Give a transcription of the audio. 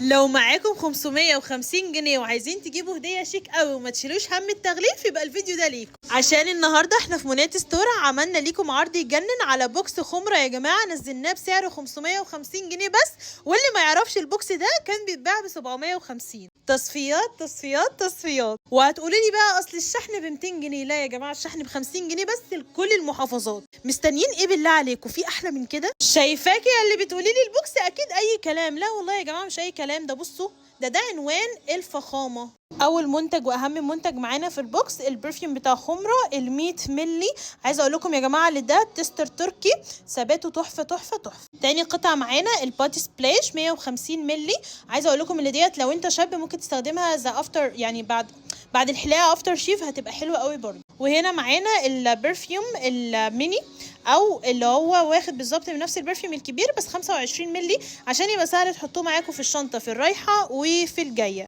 لو معاكم 550 جنيه وعايزين تجيبوا هديه شيك قوي وما تشيلوش هم التغليف، يبقى الفيديو ده ليكم. عشان النهارده احنا في مونات ستور عملنا ليكم عرض يجنن على box خمره يا جماعة، نزلناه بسعر 550 جنيه بس، واللي ما يعرفش ال box ده كان بيتباع ب 750. تصفيات تصفيات تصفيات. وهتقولي لي بقى اصل الشحن ب 200 جنيه، لا يا جماعة الشحن ب 50 جنيه بس لكل المحافظات. مستنيين ايه بالله عليكم؟ في احلى من كده؟ شايفاكي يا اللي بتقولي لي ال box اكيد اي كلام، لا والله يا جماعة مش اي كلام، ده بصوا ده عنوان الفخامة. اول منتج واهم منتج معانا في ال box ال perfume بتاع خمره ال 100 ملي. عايزه اقول لكم يا جماعة اللي ده tester تركي، ثباته تحفة تحفة تحفة. تاني قطعه معانا ال body splash 150 ملي. عايزه اقول لكم اللي ديت لو انت شاب ممكن تستخدمها as after، يعني بعد الحلاقة after shave هتبقى حلوة قوي برضه. وهنا معانا ال perfume ال mini او اللي هو واخد بالظبط من نفس ال perfume الكبير بس 25 ملي، عشان يبقى سهل تحطوه معاكم في الشنطة في الرايحه وفي الجاية.